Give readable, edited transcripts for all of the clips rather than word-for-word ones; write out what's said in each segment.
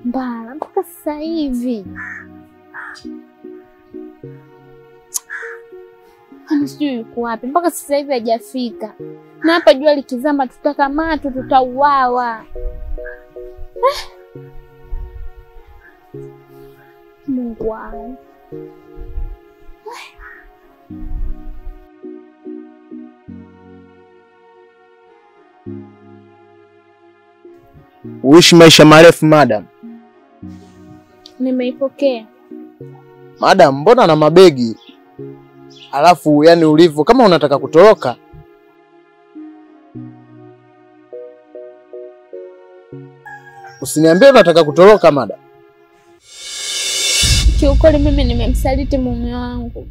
Mbala mpaka sasa hivi sijui yuko wapi, mpaka sasa hivi hajafika. Na hapa jua likizama tutakamatwa, tutauawa. Mungu wangu. Uishi maisha marefu madam. Nimeipokea. Madam, mbona na mabegi? Alafu yani ulivyo kama unataka kutoroka. Usiniambie unataka kutoroka madam. Kiukweli mimi nimemsaliti mume wangu.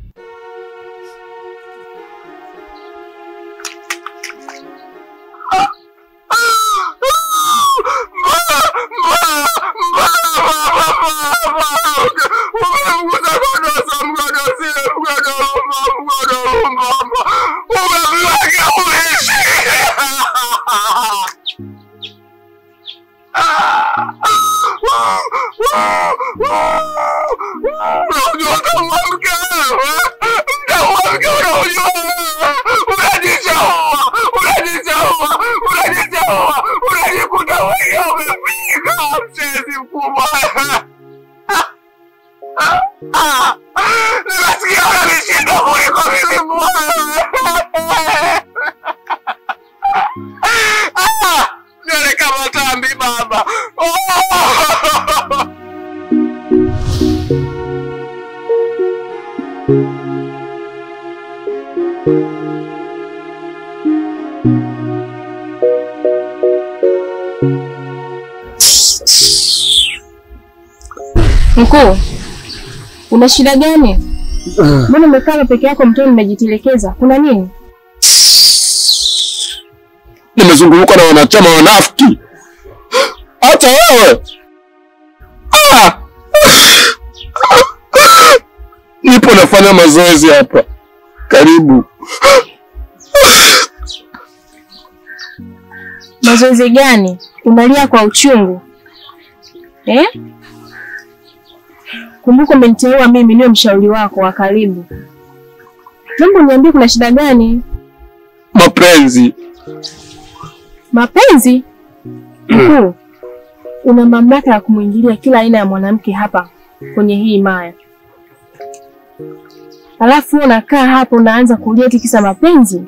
Mkuu, una shida gani? Mbona umekaa peke yako mtoni umejitelekeza? Kuna nini? Nimezungukwa na wanachama wanafiki. Hata wewe. Nipo nafanya mazoezi hapa. Karibu. Mazoezi gani? Unalia kwa uchungu. Eh? Kumbuka umeniteua mimi niwe mshauri wako wa karibu. Naomba niambie kuna shida gani? Mapenzi. Mapenzi? Mkuu, una mamlaka ya kumuingilia kila aina ya mwanamke hapa kwenye hii maya. Alafu unakaa hapo unaanza kulia eti kisa mapenzi?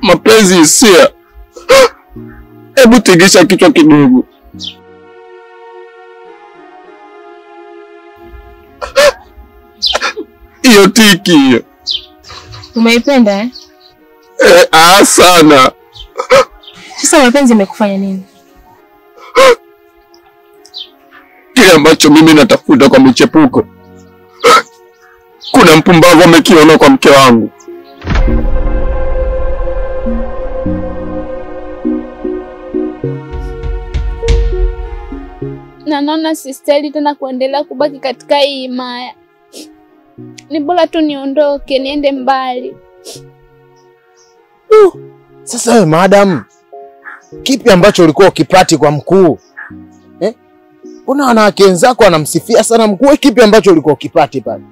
Mapenzi hisia. Hebu tingisha kichwa kidogo. Iyo tiki hiyo. Umeipenda eh? Sana. Sasa mapenzi yamekufanya nini? Kile ambacho mimi natafuta kwa michepuko, kuna mpumbavu amekiona kwa mke wangu. Na naona sistahili tena kuendelea kubaki katika hii himaya. Ni bora tu niondoke, niende mbali. Sasa wewe madam, Kipi ambacho ulikuwa ukipati kwa mkuu? Mbona wanawake wenzako wanamsifia sana mkuu? Kipi ambacho ulikuwa ukipati pale?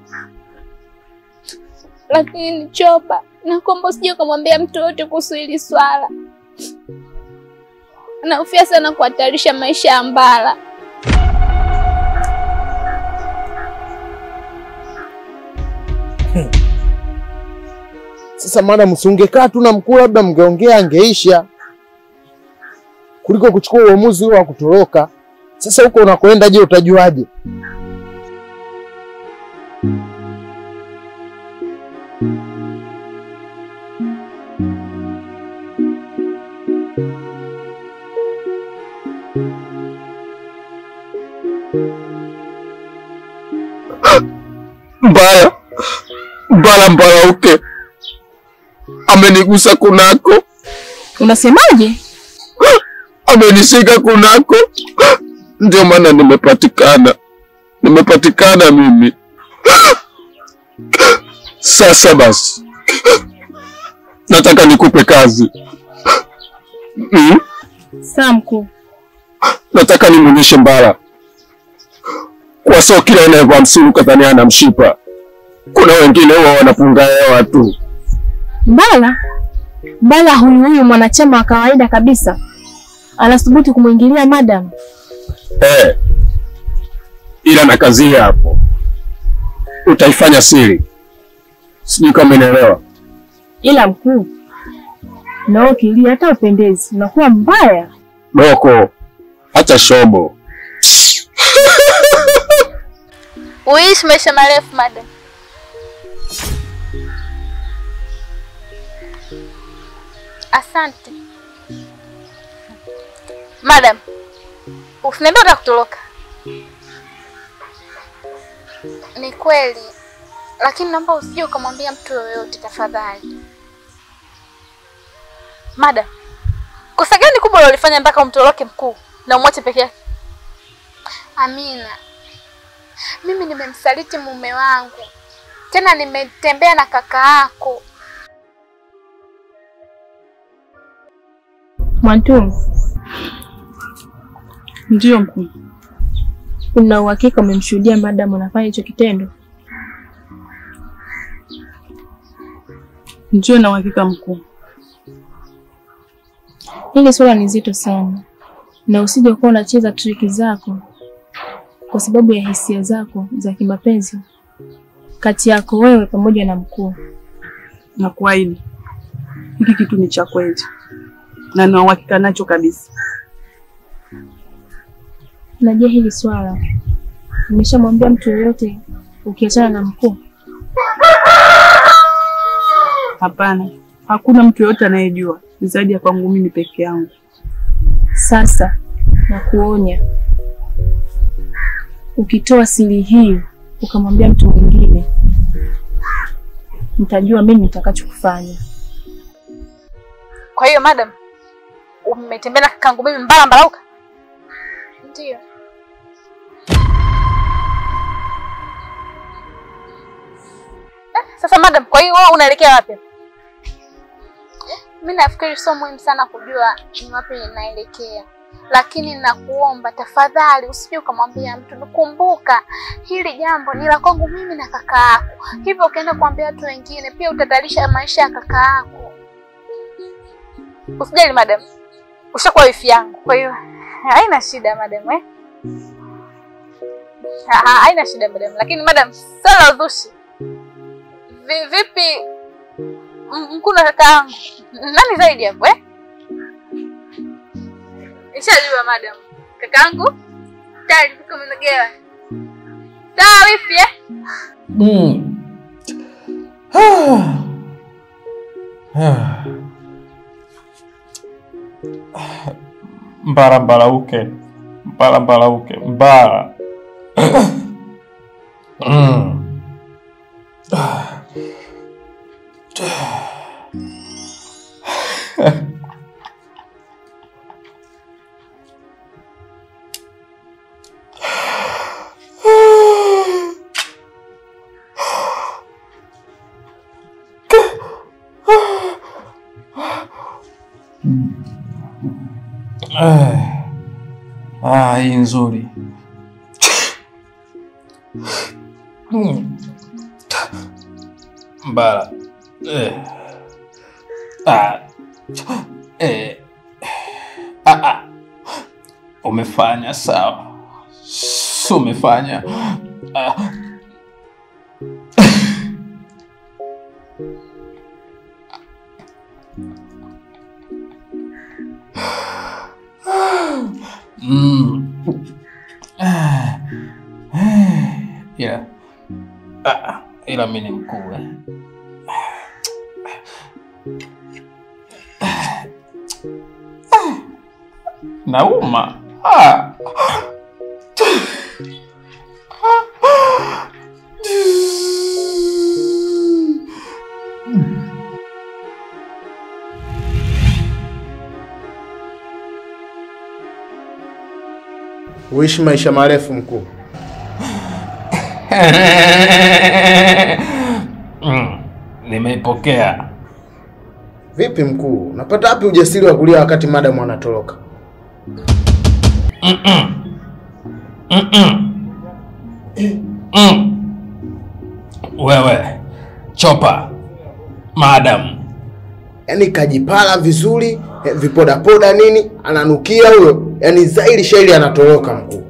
Lakini Chopa, nakuomba usije kumwambia mtu yote kuhusu hili swala. Nahofia sana kuhatarisha maisha ya Mbala. Sasa madam, usingekaa tu na mkuu, labda mngeongea angeisha, kuliko kuchukua uamuzi wa kutoroka. Sasa huko unakoenda je, utajuaje? Mbaya, Mbala Mbalauke amenigusa kunako. Unasemaje? Amenishika kunako. Ndio maana nimepatikana. Nimepatikana mimi. Sasa basi, nataka nikupe kazi. Sawa mkuu. Nataka nimuonyeshe Mbala kwa sio kila anayevaa msuru kadhani ana mshipa. Kuna wengine huwa wanapunga hewa tu. Mbala? Mbala huyu mwanachama wa kawaida kabisa anathubutu kumuingilia madam? Ila na kazi hapo utaifanya siri. Sijui kama unaelewa. Ila mkuu, na ukilia hata upendezi, unakuwa mbaya. Doko, hata shobo. Uishi maisha marefu madam. Asante. Madam, usiniambie unataka kutoroka. Ni kweli, lakini naomba usije ukamwambia mtu yoyote tafadhali. Madam, kosa gani kubwa ulilofanya mpaka umtoroke mkuu na umwache peke yake? Amina, mimi nimemsaliti mume wangu. Tena nimetembea na kaka yako. Mwantumu. Ndio mkuu. Una uhakika umemshuhudia madam anafanya hicho kitendo? Ndio na uhakika mkuu. Hili swala ni zito sana. Na usije kuwa unacheza triki zako kwa sababu ya hisia zako za kimapenzi kati yako wewe pamoja na mkuu. Na kuahidi, hiki kitu ni cha kweli na na uhakika nacho kabisa. Na je, hili swala umeshamwambia mtu yeyote ukiachana na mkuu? Hapana, hakuna mtu yeyote anayejua zaidi ya kwangu mimi peke yangu. Sasa nakuonya, ukitoa siri hii ukamwambia mtu mwingine, nitajua mimi nitakachokufanya. Kwa hiyo madam, umetembea na kakangu mimi Mbala Mbalauka? Ndio. Sasa madam, kwa hiyo wewe unaelekea wapi? Mimi nafikiri sio muhimu sana kujua ni wapi ninaelekea. Lakini nakuomba tafadhali usije ukamwambia mtu. Kumbuka hili jambo ni la kwangu mimi na kaka yako. Hivyo ukienda kuambia watu wengine pia utatarisha maisha ya kaka yako. Usijali madam, ushakuwa wifi yangu. Kwa hiyo haina shida madam, eh? Haina shida madam. Lakini madam, sala uzushi. Vipi mkuu na kaka yangu? Nani zaidi hapo eh? Nishajua madam. Kakaangu tayari tuko mmegewa. Sawa wifi eh? Mbala Mbalauke. Mbala Mbalauke. Mbala. Ah, hii nzuri. Mbara. Ah. Ah ah. Umefanya sawa. So umefanya. Ah. Ila ila mimi ni mkuu. Nauma. Uishi maisha marefu mkuu. Nimeipokea. Vipi mkuu? Unapata wapi ujasiri wa kulia wakati madam anatoroka? Wewe chopa madam. Yaani kajipala vizuri, vipoda poda nini, ananukia huyo. Yaani zaidi shairi anatoroka mkuu.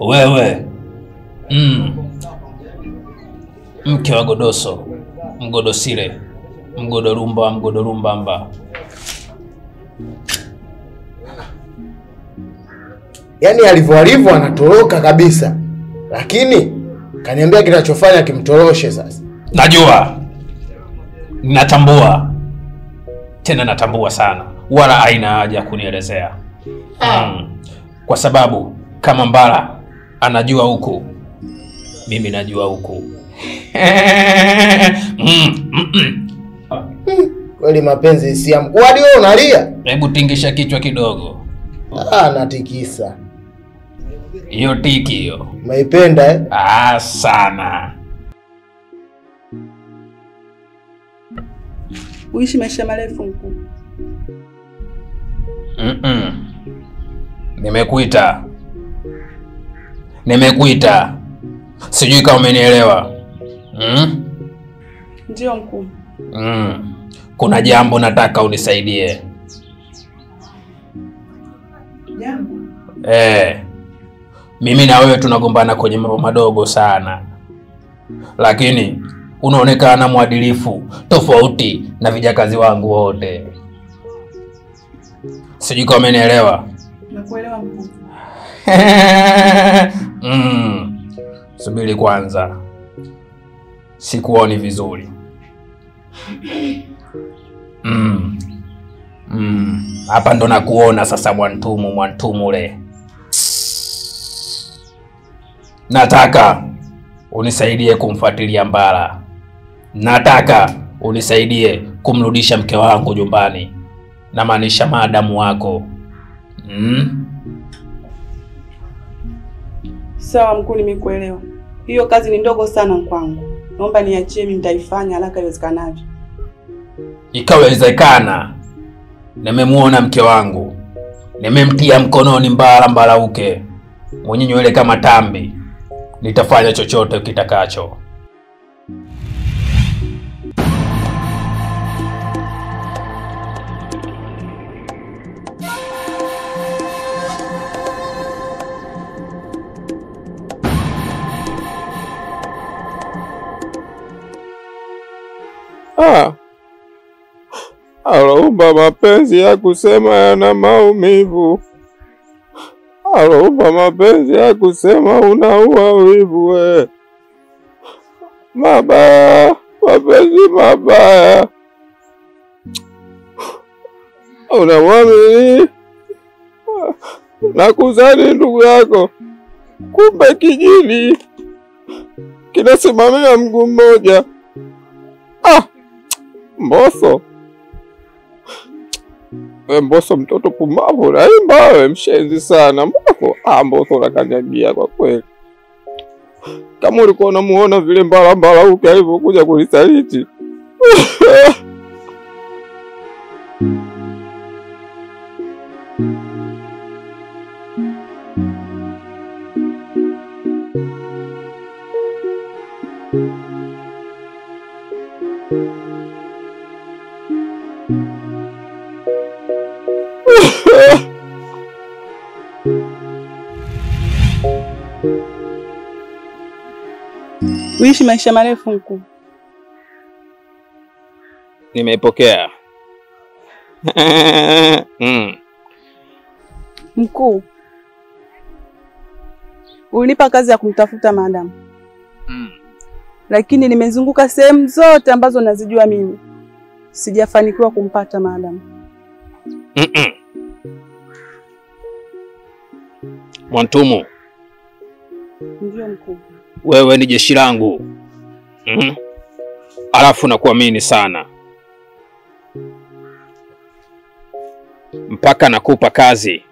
Wewe. Mke wa Godoso, Mgodosile, Mgodorumba, Mgodorumbamba. Yaani alivyo anatoroka kabisa. Lakini kaniambia kinachofanya kimtoroshe sasa. Najua. Natambua. Tena natambua sana. Wala haina haja kunielezea. Kwa sababu kama Mbara anajua huku, mimi najua huku. Kweli mapenzi si ya mkuu. Hadi wewe unalia? Hebu tingisha kichwa kidogo. Ah, natikisa. Hiyo tiki hiyo. Umeipenda eh? Ah, sana. Uishi maisha marefu mkuu. Nimekuita. Nimekuita. Sijui kama umenielewa. Ndio mkuu. Kuna jambo nataka unisaidie. Jambo? Mimi na wewe tunagombana kwenye mambo madogo sana. Lakini unaonekana mwadilifu tofauti na vijakazi wangu wote. Sijui kama umenielewa. Nakuelewa mkuu. Subiri kwanza. Sikuoni vizuri. Hapa ndo nakuona sasa mwantumu, mwantumu le. Nataka unisaidie kumfuatilia Mbara. Nataka unisaidie kumrudisha mke wangu nyumbani. Namaanisha madamu wako. Sawa mkuu, nimekuelewa. Hiyo kazi ni ndogo sana kwangu. Naomba niachie mimi, nitaifanya haraka iwezekanavyo. Ikawezekana. Nimemuona mke wangu. Nimemtia mkononi Mbara Mbarauke. Mwenye nywele kama tambi. Nitafanya chochote kitakacho. Aloumba mapenzi ya kusema yana maumivu. Aloumba mapenzi ya kusema unaua wivu we. Mabaya, mapenzi mabaya. Unamwamini na kuzani ndugu yako, kumbe kijini kinasimamia mguu mmoja. Mboso. Mboso mtoto pumbavu, naimba wewe mshenzi sana Mboso. Mboso unakanyagia kwa kweli. Kama ulikuwa unamuona vile Mbara Mbarauke alivyokuja kunisaliti. Uishi maisha marefu mkuu. Nimeipokea. Mkuu, ulinipa kazi ya kumtafuta madam. Lakini nimezunguka sehemu zote ambazo nazijua mimi. Sijafanikiwa kumpata madam. Mwantumu. Ndio mkuu. Wewe ni jeshi langu. Alafu nakuamini sana. Mpaka nakupa kazi.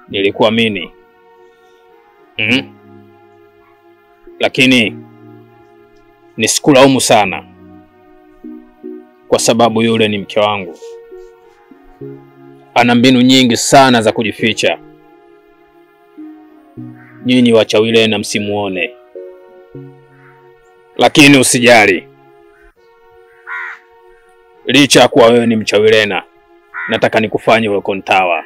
Nilikuamini. Lakini nisikulaumu sana, kwa sababu yule ni mke wangu. Ana mbinu nyingi sana za kujificha. Nyinyi wachawile na msimuone. Lakini usijali. Licha kuwa wewe ni mchawilena, nataka nikufanye uwe kontawa.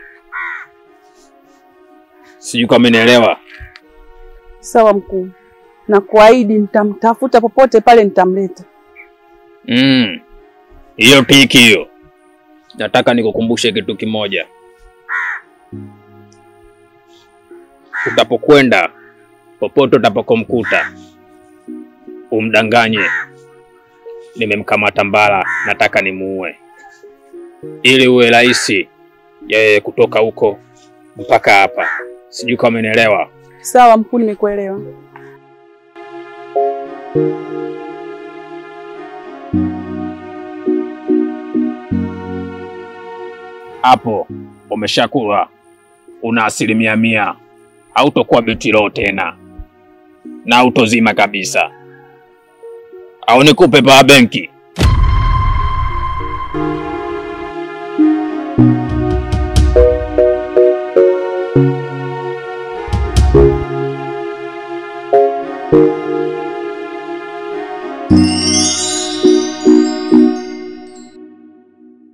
Sijui kama umenielewa. Sawa mkuu. Na kuahidi nitamtafuta popote pale, nitamleta. Hiyo tiki hiyo. Nataka nikukumbushe kitu kimoja. Utapokwenda popote utapokomkuta, umdanganye nimemkamata Mbala, nataka nimuue, ili uwe rahisi yeye kutoka huko mpaka hapa. Sijui kama umenielewa. Sawa mkuu, nimekuelewa. Hapo umeshakuwa una 100%. Hautokuwa betilo tena na hautozima kabisa. Au nikupe pa benki?